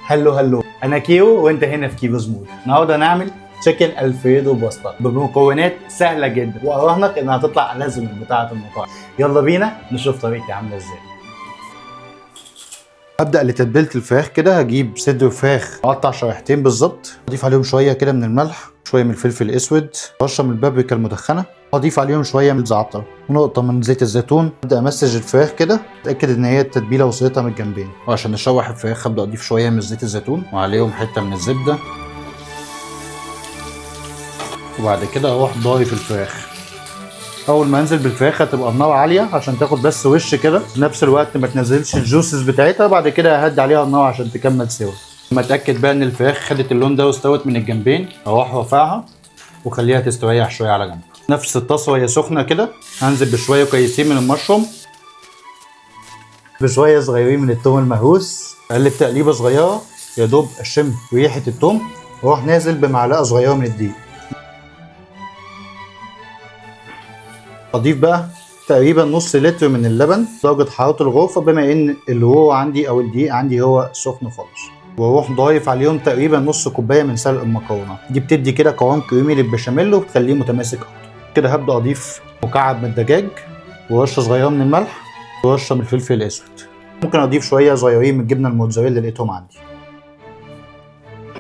Hello hello، انا كيرو وانت هنا في Kiro's Mood. النهارده هنعمل chicken alfredo pasta بمكونات سهلة جدا، واراهنك انها هتطلع ألذ من بتاعه المطاعم. يلا بينا نشوف طريقتي عامله ازاي. هبدا لتتبيله الفراخ كده. هجيب صدر فراخ اقطع شريحتين بالظبط، اضيف عليهم شوية كده من الملح، شوية من الفلفل الاسود، رشه من البابريكا المدخنه، اضيف عليهم شوية من الزعتر ونقطة من زيت الزيتون. ابدا امسج الفراخ كده، اتاكد ان هي التتبيله وصلتها من الجنبين. وعشان نشوح الفراخ هبدا اضيف شوية من زيت الزيتون وعليهم حتة من الزبدة، وبعد كده اروح ضايف الفراخ. اول ما انزل بالفراخ هتبقى النار عالية عشان تاخد بس وش كده، في نفس الوقت ما تنزلش ال juices بتاعتها. بعد كده ههدي عليها النار عشان تكمل سوا. لما اتاكد بقى ان الفراخ خدت اللون ده واستوت من الجنبين، اروح رافعها وخليها تستريح شوية على جنب. نفس الطاسه وهي سخنة كده هنزل بشوية كويسين من المشروم، بشوية صغيرين من التوم المهروس، اقلب تقليبه صغيرة يا دوب اشم ريحه التوم، واروح نازل بمعلقه صغيرة من الدقيق. اضيف بقى تقريبا نص لتر من اللبن درجه حرارة الغرفة، بما ان اللي هو عندي او الدقيق عندي هو سخن خالص. واروح ضايف عليهم تقريبا نص كوباية من سلق المكرونه، دي بتدي كده قوام كريمي للبشاميل وبتخليه متماسك اكتر. كده هبدا اضيف مكعب من الدجاج ورشه صغيرة من الملح ورشه من الفلفل الاسود. ممكن اضيف شوية صغيرين من الجبنة الموتزاريلا اللي لقيتهم عندي.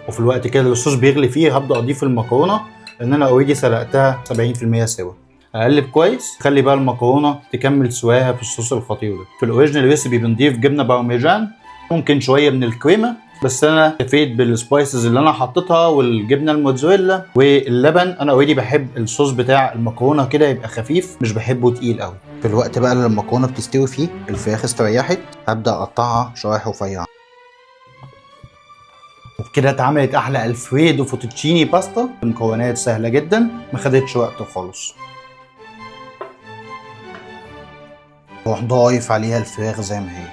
وفي الوقت كده اللي الصوص بيغلي فيه هبدا اضيف المكرونه، لان انا already سلقتها 70% سوا. اقلب كويس، خلي بقى المكرونه تكمل سواها في الصوص الخطير ده. في ال original recipe بنضيف جبنه بارميجان، ممكن شوية من الكريمة، بس انا اكتفيت بال spices اللي انا حطيتها والجبنه الموتزاريلا واللبن. انا already بحب الصوص بتاع المكرونه كده يبقى خفيف، مش بحبه تقيل قوي. في الوقت بقى اللي المكرونه بتستوي فيه الفراخ استريحت، هبدا اقطعها شرايح رفيعة. وبكده اتعملت احلى alfredo fettuccine pasta بمكونات سهلة جدا، ما خدتش وقت خالص. واروح ضايف عليها الفراخ زي ما هي.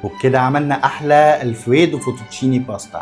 وبكده عملنا احلى alfredo fettuccine pasta.